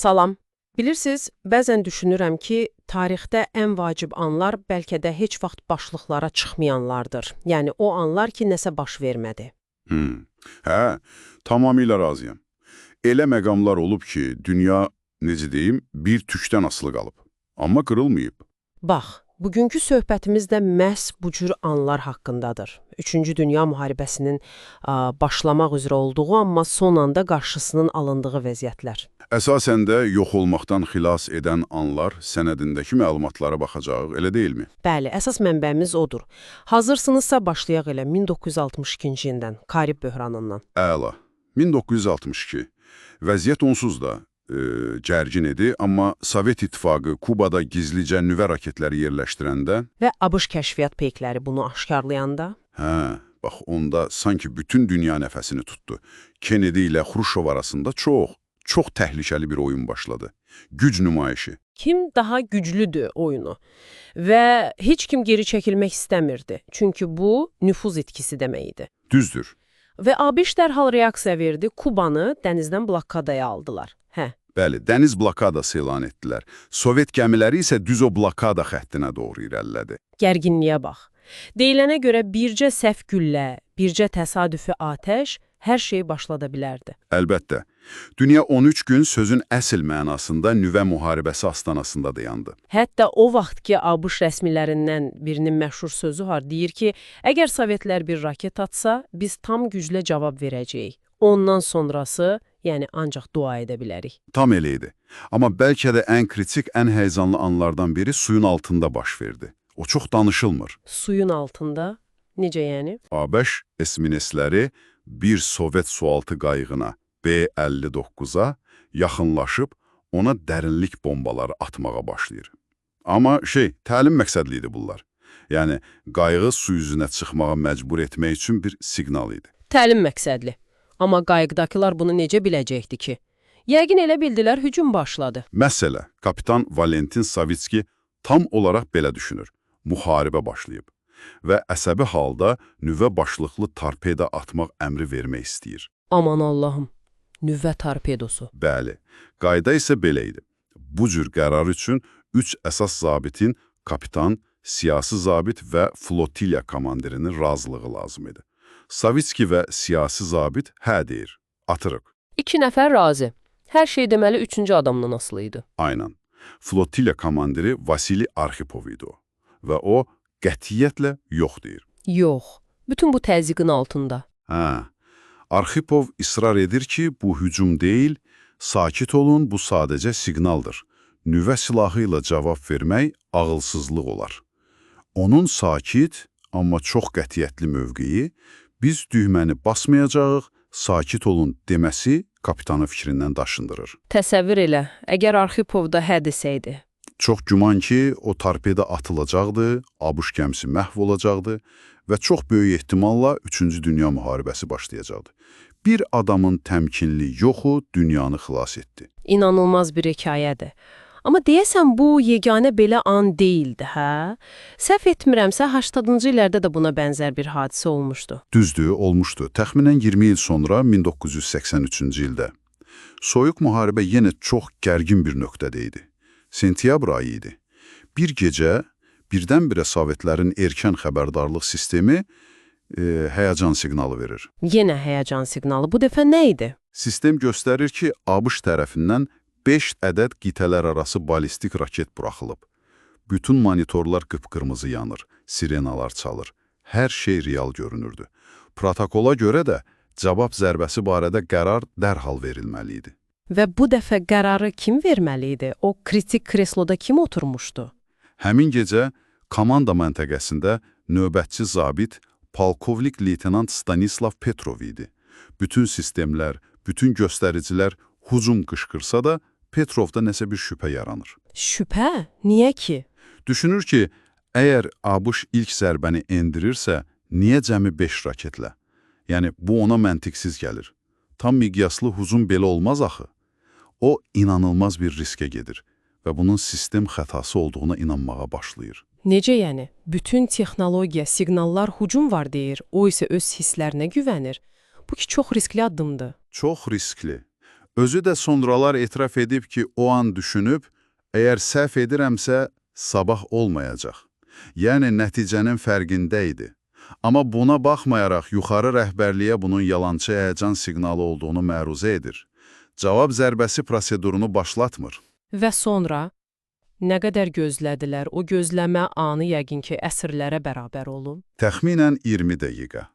Salam. Bilirsiniz, bəzən düşünürəm ki, tarixdə ən vacib anlar bəlkə də heç vaxt başlıqlara çıxmayanlardır. Yəni o anlar ki, nəsə baş vermədi. Hə, tamamilə razıyam. Elə məqamlar olub ki, dünya, necə deyim, bir tükdən asılı qalıb. Amma qırılmayıb. Bax, bugünkü söhbətimiz də məhz bu cür anlar haqqındadır. Üçüncü Dünya Müharibəsinin başlamaq üzrə olduğu, amma son anda qarşısının alındığı vəziyyətlər. Əsasən də yox olmaqdan xilas edən anlar sənədindəki məlumatlara baxacağıq, elə deyilmi? Bəli, əsas mənbəmiz odur. Hazırsınızsa başlayaq elə 1962-ci ildən, Karib böhranından. Əla. 1962. Vəziyyət onsuz da gərgin idi, amma Sovet İttifaqı Kubada gizlicə nüvə raketləri yerləşdirəndə, Və ABŞ kəşfiyyat peykləri bunu aşkarlayanda, hə, bax onda sanki bütün dünya nəfəsini tutdu. Kennedy ilə Xruşov arasında çox, çox təhlükəli bir oyun başladı. Güc nümayişi. Kim daha güclüdür oyunu. Və heç kim geri çəkilmək istəmirdi. Çünki bu nüfuz itkisi demək idi. Düzdür. Və ABŞ dərhal reaksiya verdi, Kubanı dənizdən blokadaya aldılar. Hə. Bəli, dəniz blokadası elan etdilər. Sovet gəmiləri isə düz o blokada xəttinə doğru irəlilədi. Gərginliyə bax. Deyilənə görə bircə səhv güllə, bircə təsadüfi atəş hər şeyi başlada bilərdi. Əlbəttə. Dünya 13 gün sözün əsl mənasında nüvə müharibəsi astanasında dayandı. Hətta o vaxt ki, ABŞ rəsmilərindən birinin məşhur sözü var, deyir ki, əgər Sovetlər bir raket atsa, biz tam güclə cavab verəcəyik. Ondan sonrası, yəni ancaq dua edə bilərik. Tam elə idi. Amma bəlkə də ən kritik, ən həyəcanlı anlardan biri suyun altında baş verdi. O çox danışılmır. Suyun altında, necə yəni? ABŞ esminesləri bir Sovet sualtı qayığına B-59-a yaxınlaşıb ona dərinlik bombaları atmağa başlayır. Amma təlim məqsədli idi bunlar. Yəni, qayığı su üzünə çıxmağa məcbur etmək üçün bir siqnal idi. Təlim məqsədli. Amma qayıqdakılar bunu necə biləcəkdi ki? Yəqin elə bildilər hücum başladı. Məsələ, kapitan Valentin Savitski tam olaraq belə düşünür. Müharibə başlayıb və əsəbi halda nüvə başlıqlı torpeda atmaq əmri vermək istəyir. Aman Allahım, nüvə torpedosu. Bəli, qayda isə belə idi. Bu cür qərar üçün 3 əsas zabitin, kapitan, siyasi zabit və flotiliya komandirinin razılığı lazım idi. Savitski və siyasi zabit hə deyir, atırıq. 2 nəfər razı. Hər şey deməli üçüncü adamdan asılı idi. Aynen. Flotiliya komandiri Vasili Arxipov idi o. Və o qətiyyətlə yox deyir. Yox, bütün bu təzyiqin altında. Hə. Arxipov israr edir ki, bu hücum deyil, sakit olun, bu sadəcə siqnaldır. Nüvə silahı ilə cavab vermək ağılsızlıq olar. Onun sakit, amma çox qətiyyətli mövqeyi, biz düyməni basmayacağıq, sakit olun deməsi kapitanı fikrindən daşındırır. Təsəvvür elə, əgər Arxipov da hə desəydi. Çox güman ki, o torpeda atılacaqdı, ABŞ gəmisi məhv olacaqdı və çox böyük ehtimalla Üçüncü Dünya Müharibəsi başlayacaqdı. Bir adamın təmkinli yoxu dünyanı xilas etdi. İnanılmaz bir hekayədir. Amma deyəsən bu yeganə belə an deyildi, hə? Səhv etmirəmsə 80-cı illərdə də buna bənzər bir hadisə olmuşdu. Düzdür, olmuşdu. Təxminən 20 il sonra 1983-cü ildə. Soyuq müharibə yenə çox gərgin bir nöqtədə idi. Sentyabr ayı idi. Bir gecə birdən-birə Sovetlərin erkən xəbərdarlıq sistemi həyəcan siqnalı verir. Yenə həyəcan siqnalı. Bu dəfə nə idi? Sistem göstərir ki, ABŞ tərəfindən 5 ədəd qitələr arası ballistik raket buraxılıb. Bütün monitorlar qıpqırmızı yanır, sirenalar çalır. Hər şey real görünürdü. Protokola görə də cavab zərbəsi barədə qərar dərhal verilməli idi. Və bu dəfə qərarı kim verməli idi? O kritik kresloda kim oturmuşdu? Həmin gecə komanda məntəqəsində növbətçi zabit polkovnik leytenant Stanislav Petrov idi. Bütün sistemlər, bütün göstəricilər hücum qışqırsa da Petrovda nəsə bir şübhə yaranır. Şübhə? Niyə ki? Düşünür ki, əgər ABŞ ilk zərbəni endirirsə, niyə cəmi 5 raketlə? Yəni, bu ona məntiqsiz gəlir. Tam miqyaslı hücum belə olmaz axı. O, inanılmaz bir riskə gedir və bunun sistem xətası olduğuna inanmağa başlayır. Necə yəni? Bütün texnologiya, siqnallar hücum var deyir, o isə öz hisslərinə güvənir. Bu ki çox riskli addımdır. Çox riskli. Özü də sonralar etiraf edib ki, o an düşünüb, əgər səhv edirəmsə, sabah olmayacaq. Yəni nəticənin fərqində idi. Amma buna baxmayaraq yuxarı rəhbərliyə bunun yalançı həyəcan siqnalı olduğunu məruzə edir. Cavab zərbəsi prosedurunu başlatmır. Və sonra nə qədər gözlədilər, o gözləmə anı yəqin ki, əsrlərə bərabər olub. Təxminən 20 dəqiqə.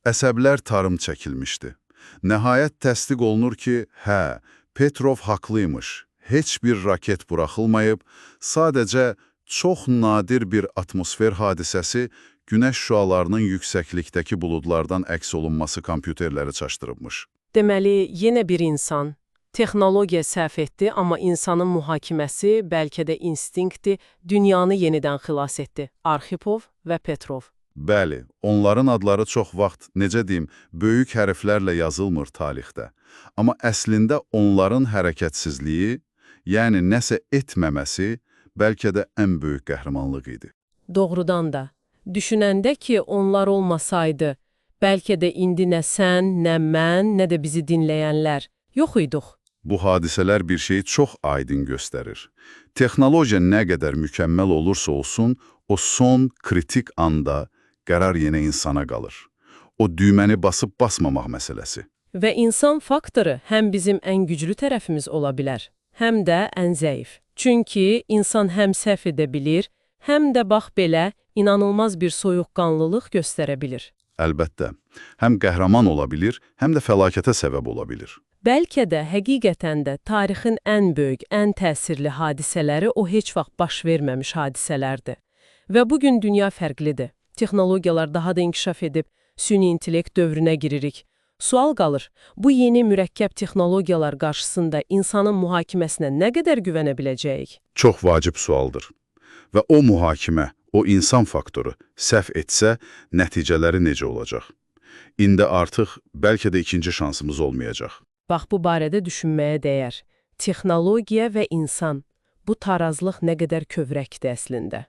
Əsəblər tarım çəkilmişdi. Nəhayət təsdiq olunur ki, hə, Petrov haqlıymış. Heç bir raket buraxılmayıb, sadəcə çox nadir bir atmosfer hadisəsi günəş şüalarının yüksəklikdəki buludlardan əks olunması kompüterləri çaşdırıbmış. Deməli, yenə bir insan. Texnologiya səhv etdi, amma insanın mühakiməsi, bəlkə də instinkti dünyanı yenidən xilas etdi. Arxipov və Petrov. Bəli, onların adları çox vaxt, necə deyim, böyük hərflərlə yazılmır tarixdə. Amma əslində onların hərəkətsizliyi, yəni nəsə etməməsi, bəlkə də ən böyük qəhrəmanlıq idi. Doğrudan da. Düşünəndə ki, onlar olmasaydı, bəlkə də indi nə sən, nə mən, nə də bizi dinləyənlər yox iduq. Bu hadisələr bir şeyi çox aydın göstərir. Texnologiya nə qədər mükəmməl olursa olsun, o son kritik anda qərar yenə insana qalır. O düyməni basıb basmamaq məsələsi. Və insan faktoru həm bizim ən güclü tərəfimiz ola bilər, həm də ən zəif. Çünki insan həm səhv edə bilir, həm də bax belə inanılmaz bir soyuqqanlılıq göstərə bilir. Əlbəttə, həm qəhrəman ola bilir, həm də fəlakətə səbəb ola bilir. Bəlkə də həqiqətən də tarixin ən böyük, ən təsirli hadisələri o heç vaxt baş verməmiş hadisələrdir. Və bu gün dünya fərqlidir. Texnologiyalar daha da inkişaf edib, süni intellekt dövrünə giririk. Sual qalır, bu yeni mürəkkəb texnologiyalar qarşısında insanın mühakiməsinə nə qədər güvənə biləcəyik? Çox vacib sualdır. Və o mühakimə, o insan faktoru səhv etsə, nəticələri necə olacaq? İndi artıq bəlkə də ikinci şansımız olmayacaq. Bax bu barədə düşünməyə dəyər. Texnologiya və insan. Bu tarazlıq nə qədər kövrəkdir əslində.